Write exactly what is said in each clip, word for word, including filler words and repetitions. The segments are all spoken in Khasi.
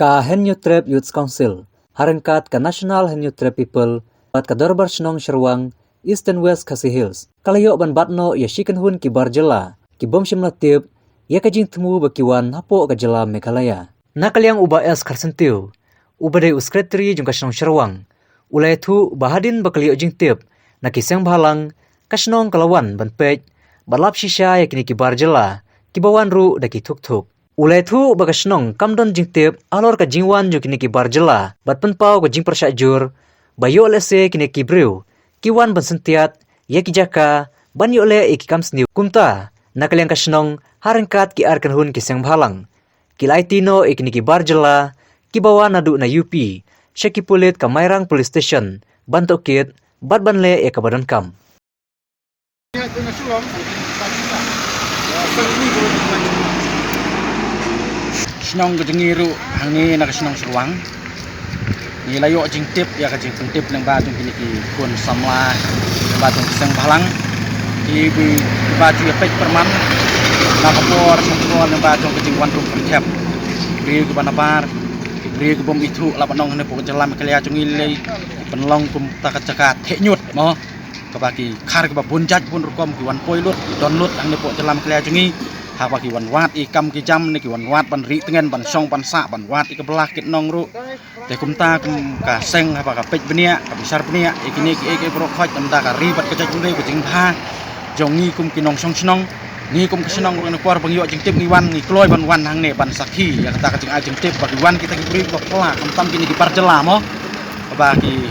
Ka Hynñiewtrep Youth Council, ha ryngkat ka National Hynñiewtrep People, bad ka Dorbar Shnong Shyrwang, Eastern West Khasi Hills, ka la ïoh ban bat noh ïa shi kynhun ki bar jylla, ki bym shym la tip ïa ka jingthmu ba ki wan hapoh ka jylla Meghalaya. Na ka liang u Bah S Kharsyntiew, uba dei u Secretary jong ka shnong Shyrwang, u la ïathuh ba hadien ba ka la ïoh jingtip na ki seng bhalang, ka shnong ka la wan ban peit bad lap shisha ïa kine ki bar jylla, kiba wan ruh da ki thuk thuk. U la ïathuh ba ka shnong kam don jingtip halor ka jingwan jong kine ki bar jylla, bad pynpaw ka jingpyrshah jur ba ïoh lehse kine ki briew ki wan ban syntiat ïa ki jaka ban ïoh leh ïa ki kam sniew. Kumta, na ka liang ka shnong, ha ryngkat ki ar kynhun ki seng bhalang, ki la aiti noh ïa kine ki bar jylla, kiba wan naduh na U P, sha ki pulit ka Mairang Police Station ban tohkit bad ban leh ïa kaba donkam. Shnong ka jong ngi ruh hangne na ka shnong Shyrwang, ngi la ïoh jingtip ïa ka jingpyntip lyngba jong kine ki khun samla, lyngba jong ki seng bhalang, ki ba, kiba ju ïa peit pyrman na ka por sha ka por lyngba jong ka jingwan rung kyrthep. Ki briew kiba nabar, ki briew ki bym ithuh, lah ban ong hangne hapoh ka jylla Meghalaya jong ngi lei, ki pynlong kum ta ka jaka theh ñiut mo, kaba ki khar kiba bun jait bun rukom ki wan poi lut, ki don lut hangne hapoh jylla Meghalaya jong ngi, ha kaba ki wan wad ïa ki kam ki jam ne ki wan wad ban rieh tngen, ban shong ban sah, ban wad ïa ka bylla ki nong ruh. Te kumta kum ka seng haba ka peit bniah, ka bishar bniah ïa kine kiei kiei baroh khoit, namar ka ri bad ka jaitbynriew, ka jingbha jong ngi kum ki nongshong shnong, ngi kum ka shnong ruh, na ka por ba ngi ïoh jingtip ngi wan, ngi kloi ban wan hangne ban sakhi ïa kata ka jingai jingtip ba ki wan kita ki briew kiba phylla, khamtam kine ki bar jylla mo, ba ki,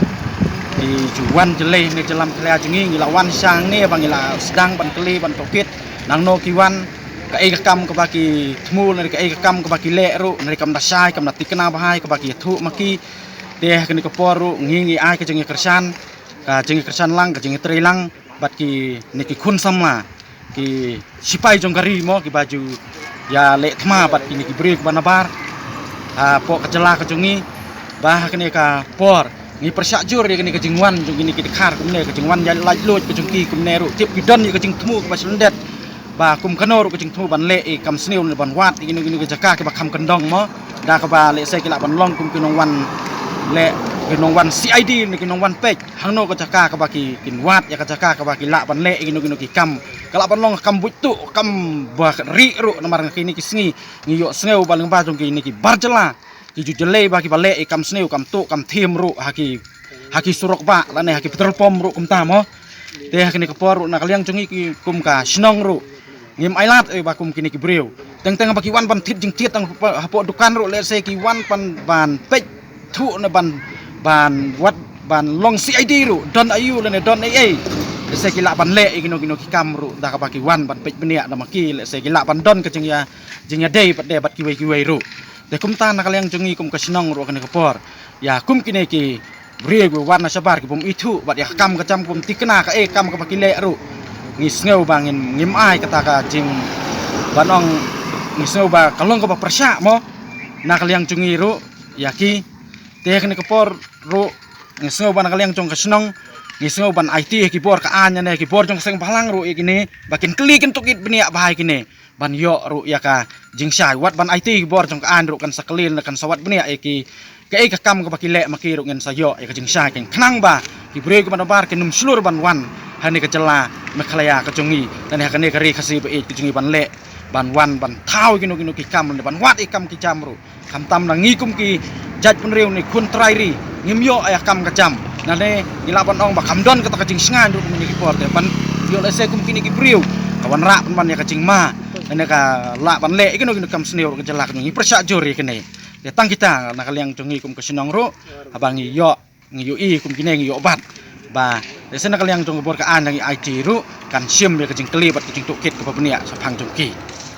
ki ju wan jyllei ne jylla Meghalaya jong ngi, ngi la wan sha hangne ba ngi la sdang ban kylli ban tohkit nangno ki wan, kaei ka kam kaba ki thmu, ne kaei ka kam kaba ki leh ruh, ne kam da shai, kam da thikna bha ïa kaba ki ïathuh ma ki. Te ha kane ka por ruh ngi, ngi ai ka jingïakyrshan, ka jingïakyrshan lang, ka jingïatrei lang bad kine ki khun samla, ki sipai jong ka ri mo, kiba ju ïaleh thma bad kine ki briew kiba nabar hapoh ka jylla ka jong ngi, ba ha kane ka por ngi pyrshah jur ïa kane ka jingwan jong kine ki dkhar kumne, ka jingwan ïa laitluid ka jong ki kumne ruh, tip ki don ïa ka jingthmu kaba shlyndet, ba kum kano ruh ka jingthmu ban leh ïa ki kam sniew ne ban wad ïa kino kino ki jaka kiba kham kyndong mo, da kaba lehse ki lah ban long kum ki nongwan leh, ki nongwan C I D ne ki nongwan peit hangno ka jaka kaba ki, kin wad ïa ka jaka kaba ki lah ban leh ïa kino kino ki kam, ka lah ban long kam buit tuh, kam ba rieh ruh, namar kine ki sngi ngi ïohsngew ba lyngba jong kine ki bar jylla ki ju jyllei ba kiba leh ïa ki kam sniew, kam tuh kam thiem ruh ha ki, ha ki surok bah lane ha ki petrol pump ruh kumta mo. Te ha kane ka por ruh na ka liang jong ngi ki kum ka shnong ruh ngim ailad ei ba kum kine ki briew, teng teng ba ki wan ban thied jingthied tang hapoh, hapoh dukan ruh, lehse ki wan ban, ban peit thuh ne ban, ban wad, ban long C I D ruh, don aiu lane don ei ei, lehse ki lah ban leh ïa kino kino ki kam ruh da kaba ki wan ban peit bniah da ma ki, lehse ki lah ban don ka jingïa, jingïadei bad de bad kiwei kiwei ruh. Te kumta na ka liang jong ngi kum ka shnong ruh ha kane ka por, ïa kum kine ki briew kiba wan na shabar ki bym ithuh bad ïa ka kam ka jam, ki bym thikna kaei ka kam kaba ki leh ruh, ngi sngew ba ngin, ngim ai kata ka jing, ban ong, ngi sngew ba ka long kaba pyrshah mo na ka liang jong ngi ruh ïa ki. Te ha kane ka por ruh ngi sngew ba na ka liang jong ka shnong ngi sngew ban aiti ïa ki bor ka aiñ ne ki bor jong ka seng bhalang ruh ïa kine ba kin kylli kin tohkit bniah bha ïa kine, ban ïoh ruh ïa ka jingshai, wat ban aiti ki bor jong ka aiñ ruh kan sa kylli ne kan sa wad bniah ïa ki, kaei ka kam kaba ki leh ma ki ruh ngin sa ïoh ïa ka jingshai, khnang ba ki briew kiba nabar kin ym shlur ban wan ha kane ka jylla Meghalaya ka jong ngi, lane ha kane ka ri Khasi ba ïeit ka jong ngi ban leh, ban wan ban thaw ïa kino kino ki kam, lane ban wad ïa ki kam ki jam ruh. Khamtam na ngi kum ki jaitbynriew ne khun trai ri ngim ïoh ïa ka kam ka jam, lane ngi lah ban ong ba kam don kata ka jingshngaiñ ruh kum kine ki por, te ban ïoh lehse kum kine ki briew ka wanrah pynban ïa ka jingma, lane ka lah ban leh ïa kino kino ki kam sniew ruh ka jylla ka jong ngi, pyrshah jur ïa kine. Te tang kita na ka liang jong ngi kum ka shnong ruh, haba ngi ïoh, ngi ïohi kum kine ngi ïoh bat ba lehse na ka liang jong ka bor ka aiñ ngi aiti ruh kan shim ïa ka jingkylli bad ka jingtohkit kaba bniah shaphang jong ki.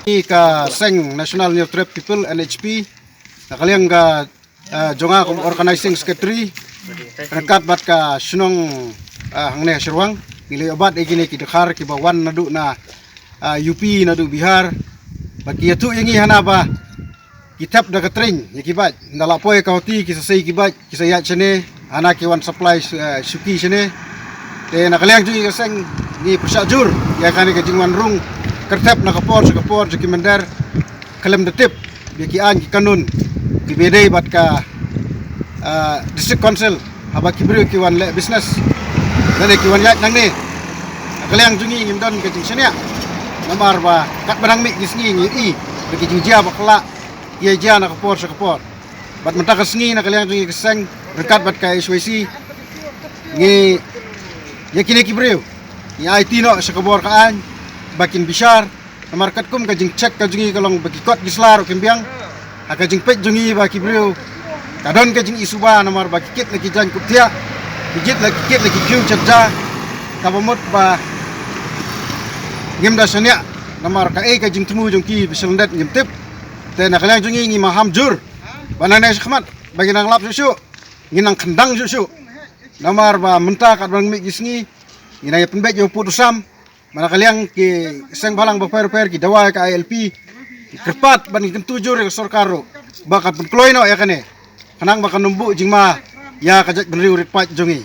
Ïa ka seng National Hynñiewtrep People, N H P, na ka liang ka, ah, jong nga kum organizing secretary ryngkat bad ka shnong, ah, hangne Shyrwang, ngi la ïoh bat ïa kine ki dkhar kiba wan naduh na, ah, U P, naduh Bihar, ba ki ïathuh ïa ngi hana ba ki thep da ka train ïa ki bike, ynda la poi ka hoti ki sa sei ki bike, ki sa ïaid shane, hana ki wan supply, eh, shuki shane. Te na ka liang jong ngi ka seng ngi pyrshah jur ïa kane ka jingwan rung kyrthep na ka por sha ka por jong ki mynder, khlem da tip ïa ki aiñ ki kanun, Ki ba dei bad ka, ah, District Council, haba ki briew ki wan leh business, lane ki wan ïaid nangne, na ka liang jong ngi ngim don ka jingshaniah. Namar ba katba dang mih ki sngi ngi i ba ki jingjia ba khlak ïa jia na ka por sha ka por. Bad mynta ka sngi na ka liang jong ngi ka seng ryngkat bad ka H Y C ngi ïa kine ki briew ngi aiti noh sha ka bor ka aiñ ba kin bishar. Namar katkum ka jingcheck ka jong ngi ka long ba ki kot ki sla ruh kim biang. Ha ka jingpeit jong ngi ba ki briew ka don ka jingisuba namar ba ki kit la ki jaiñ kup thiah, ki kit la ki kit la ki kiew chet ja, kaba mut ba ngim da shaniah. Namar kaei ka jingthmu jong ki ba shalyndet ngim tip. Te na ka liang jong ngi ngi maham jur ba nangne shakhmat ba ngi nang lap shuh shuh, ngi nang khyndang shuh shuh. Namar ba mynta katba dang mih ki sngi ngi nang ïa pynbeit ïa u pud u sam. Mana ka liang ki seng bhalang bapher bapher ki dawa ïa ka I L P, ki kyrpad ban ngi kyntu jur ïa ka sorkar ruh ba kan pynkloi noh ïa kane, khnang ba kan ym buh jingma ïa ka jaitbynriew rit paid jong ngi.